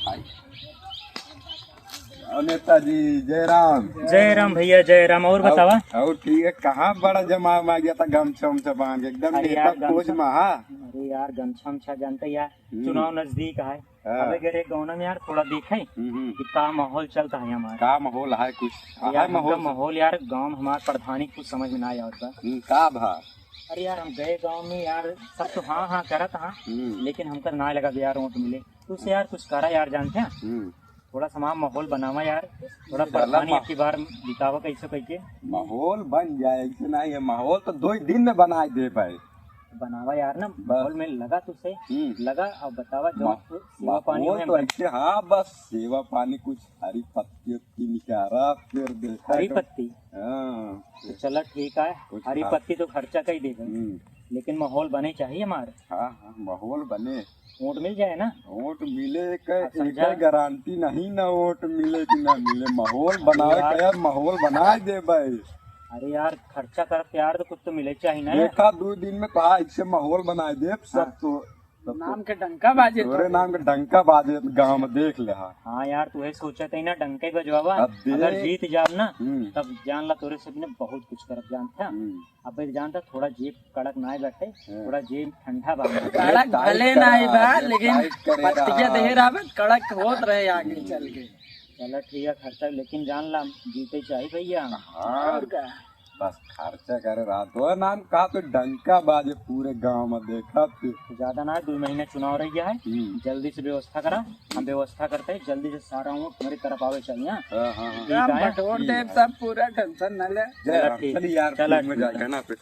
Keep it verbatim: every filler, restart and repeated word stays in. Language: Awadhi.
और नेताजी, जय राम। जय राम भैया, जय राम। और बतावा? और ठीक है, कहाँ बड़ा जमावा मा गया था, गमछा उमछा बांध के, एकदम अरे नेता यार, पोज गमछा मा, हाँ। अरे यार, गमछा उमछा जानते यार, हम्म। चुनाव नजदीक है। हाँ। अबे गए रहे गौना में यार, थोड़ा देखे हम्म, हम्म। कि का माहौल चलता है हमारा। का माहौल है कुछ? अरे है यार, हमका माहौल? माहौल यार, गाँव में हमार प्रधानी कुछ समझ में ना आवत बा। हम्म, का भा? अरे यार, हम गए गाँव में यार, सब तो हाँ हाँ करत हाँ, हम्म। लेकिन हमका ना लगा यार वोट मिले। तू से यार कुछ करा यार, जानते हैं? हम्म। थोड़ा सा हमार माहौल बनावा यार, थोड़ा चला प्रधानी मा- अब की बार जितावा कैसे कैके। माहौल बन जाए, ऐसे नहीं है, माहौल तो दो ही दिन में बनाए दे भाई। बनावा यार ना, बस। माहौल में लगा तू से, हम्म। लगा। अब बतावा जो मा-, सेवा पानी माहौल में तो हम ऐसे, हाँ, बस सेवा पानी कुछ हरी पत्ती उत्ती निकारा, फिर देखा हरी एकदम पत्ती? हाँ। तो चला ठीक है, कुछ हरी खा- पत्ती तो खर्चा कर ही देगा, हम्म। लेकिन माहौल बने चाहिए हमारे। हाँ, हाँ, माहौल बने। वोट मिल जाए ना? वोट मिले के, आप समझा? एकर गारंटी नहीं ना, वोट मिले कि ना मिले। माहौल बनावे यार। के यार, माहौल बनाए दे भाई। अरे यार, खर्चा करत यार, तो कुछ तो मिले चाहिए ना। देखा, दो दिन में कहा, ऐसे माहौल बनाए दे सब हाँ। तो। नाम के डंका बाजे तोरे तो। नाम के डंका बाजे गाँव में, देख ले हा। हाँ यार, तू है सोचा था ना, डंका ही बजवावा। अब देख। अगर जीत जाब ना, हम्म। तब जान ला तोरे से भी ना बहुत कुछ करब, जानता? हम्म। अबे जानता, थोड़ा जेब कड़क नाई बाटे, हाँ। थोड़ा जेब ठंडा बा। कड़क टाइट भले करा, नाई बा, जेब लेकिन टाइट करे पत्तिया रहा। दे रहा बा, कड़क होत रहे आगे हम्म। चल के। चला ठीक है, खर्चा लेकिन जान ला, जीते चाही भैया। हाँ। और का? बस खर्चा करे रहा। तो नाम कहा तो डंका बाजे पूरे गाँव में, देखा तू। तो ज्यादा ना, दो महीने चुनाव रह गया है, हम्म। जल्दी से व्यवस्था करा, हम व्यवस्था करते हैं, जल्दी से सारा वोट हमारी तरफ आवे चाहिए। हाँ, हाँ, हाँ। ठीक है। बटोर दे सब, पूरा tension न ले। जय चला राम। ठीक। चलिए यार, चला फिर में ठीक है। जाके ना, फिर